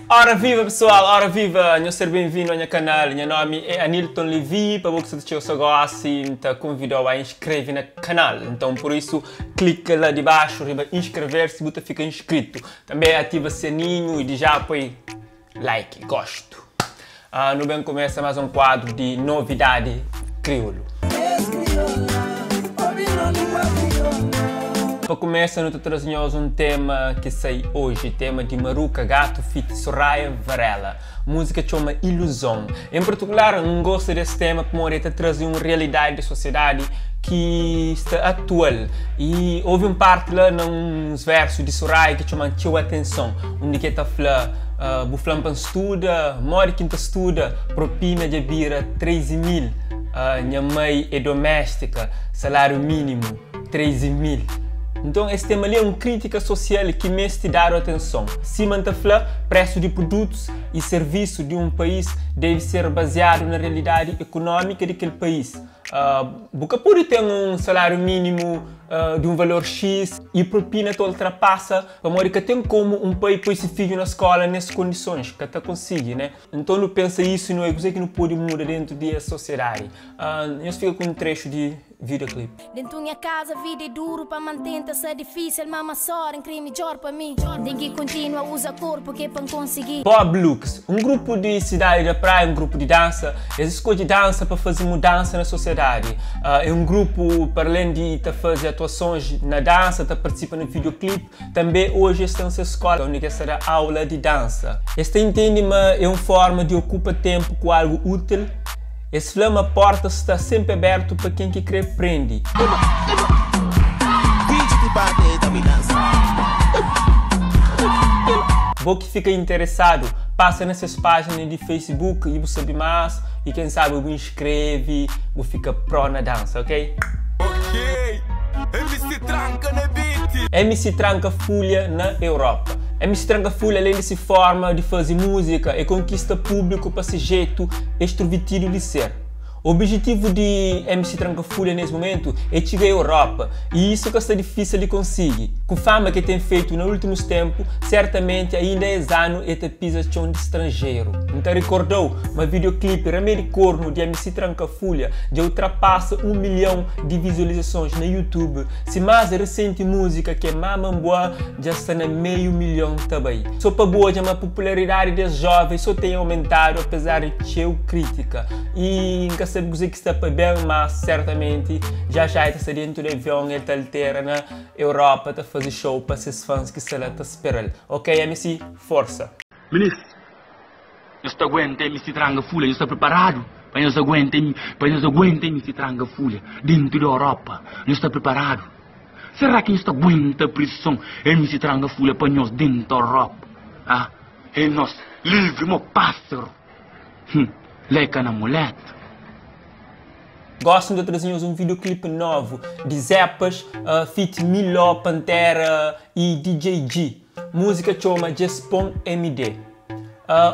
Ora viva pessoal, ora viva, nhos ser benvindu a nha kanal, nha nomi é Anilton Levy, pa bo ki sa ta txeu sa gosi, N ta konvidau a inskreve na kanal, nton por isu klika la di baxu riba inscrever-se bu ta fika inscrito, tanbe ativa sininhu y dija poi like, gostu. Nu ben kumesa más un kuadru di novidadi kriolu. Pa kumesa nu ta traze nhos un tema ki sai oji, tema di Maruka Gato feat Soraya Varela. Múzika txoma Iluzon. En partikular N gosta di es tema pamodi el ta traze un realidadi di sosiedadi ki sta atual. I obi un parti la na uns versu di Soraya ki txoma-m txeu atenson, undi ki el ta fla, Bu fla-m pa N studa, modi ki N ta studa? Propina dja bira 13 mil, nha mai é doméstika, saláriu mínimu 13 mil. Nton, es tema li é un krítika sosial ki meste dadu atenson. Sima N ta fla, présu di prudutus i servisu di un país debe ser baziadu na realidadi ekonómika di kel país. Bu ka pode ten un saláriu mínimu di un valor X i propina ta ultrapasa pamodi ka ten komu un pai poi se fidju na skóla nes kondisons, ka ta konsigi, ne? Nton nu pensa isu i nu odja kuzê ki nu pode muda dentu di es sosiedadi. Nhos fika ku un trexu di videoclip. Dentu nha kaza vida é duru pa mantenta Sa difísil mama sorry N kre midjor pa mi N ten ki kontinua uza korpu ke pa N konsigi. Bob Lux, un grupu di Sidadi da Praia, un grupu di dansa, es skodje dansa pa faze mudansa na sosiedadi. É un grupu para alen di ta faze atuasons na dansa, ta partisipa na videoclip, tanbe oji es ten ses skola undi ki es ta da aula di dansa. Es ta intende ma é un forma di okupa tenpu ku algu útil. Es fla ma porta sta senpri abertu pa ken ki kre prende. Bo ki fika interesadu, pasa na ses pajina di Facebook i bu sabe mas i ken sabe bu inskreve, bu fika pro na dansa, ok? MC Tranka Fulha na Europa. MC Tranka Fulha alen di si forma di faze muzika, e konkista publiku pa si jetu extrovitidu di ser. Obijetivu di MC Tranka Fulha nes mumentu é txiga Europa i isu ka sta difisil di konsigi. Ku fama ki e ten fetu na ultimus tenpu, sertamenti ainda es anu e ta piza txon di stranjeru. N ta rikordau ma videoclip Ramedi Kornu di MC Tranka Fulha dja ultrapasa 1 milhon di vizualizasons na YouTube. Si más resenti múzika ki é Mama Mbua dja sta na meiu milhon ta bai. So pa bu odja ma popularidadi des jovens so ten aumentadu apezar di txeu kritika. I N ka sabe kuze ki sta pa ben, ma sertamenti ja ja el ta sta dentu di avion el ta altera na Europa ta faze show pa ses fans ki sta la ta spera-l. Ok MC, forsa! Minis, nhos ta aguenta MC Tranga Fulha? Nhos sta priparadu pa nhos aguenta pa nhos aguenta MC Tranga Fulha dentu di Europa? Nhos sta priparadu? Será ki nhos ta aguenta prison MC Tranga Fulha pa nhos dentu Europa? Ah, é nos livri mo pásaru, hum, leka na muleta. Gosi nu ta traze nhos un videoclip novu di Zepas feat Miló, Pantera y DJ G. Múzika txoma Djes Pon MD.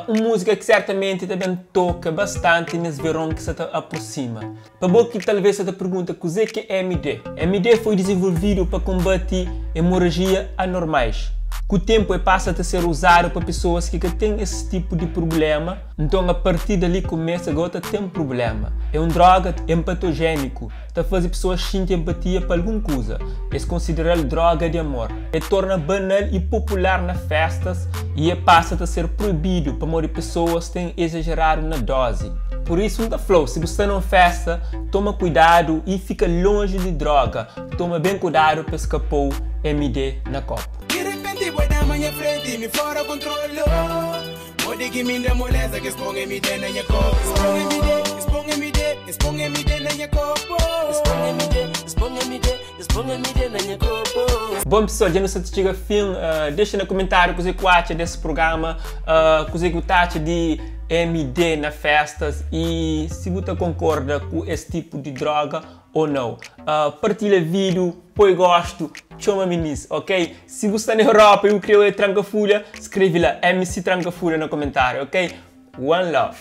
Un múzika ki sertamenti ta ben toka bastanti nes veron ki sa ta aprosima. Pa bo ki talvez sa ta pergunta kuzê ki é MD. MD foi dizenvolvidu pa konbati emorajia anormais. Ku tenpu e pasa ta ser uzadu pa pesoas ki ka ten es tipu di prubléma, nton a partir dali kumesa go ta ten prubléma. É un droga empatojéniku, ta faze pesoas xinti empatia pa algun kuza. Es konsidera-l droga di amor. E torna banal i popular na féstas i e pasa ta ser proibidu pamodi pesoas ten ezajeradu na dozi. Pur isu, N ta fla-u, si bu sta na un fésta, toma kuidadu i fika lonji di droga. Toma ben kudadu pa es ka pô-u MD na kópu. Di repenti bo dama nha frenti mi fora kontrolo Modi ki mi da moleza kes pon MD na nha kopo Es pon MD, es pon MD, es pon MD na nha kopo Es pon MD, es pon MD, es pon MD na nha kopo. Bon pessoal, dja nu sta ta txiga fin. Dexa na kumentáriu kuzê ku atxa des programa, kuzê ku ta atxa di MD na festas i si bu ta konkorda ku es tipu di droga ou nau. Partilha vídiu, poi gostu, txoma minis, ok? Si bu sta na Europa i bu kre oia Tranka Fulha, skrebe la MC Tranka Fulha na kumentáriu, ok? One love!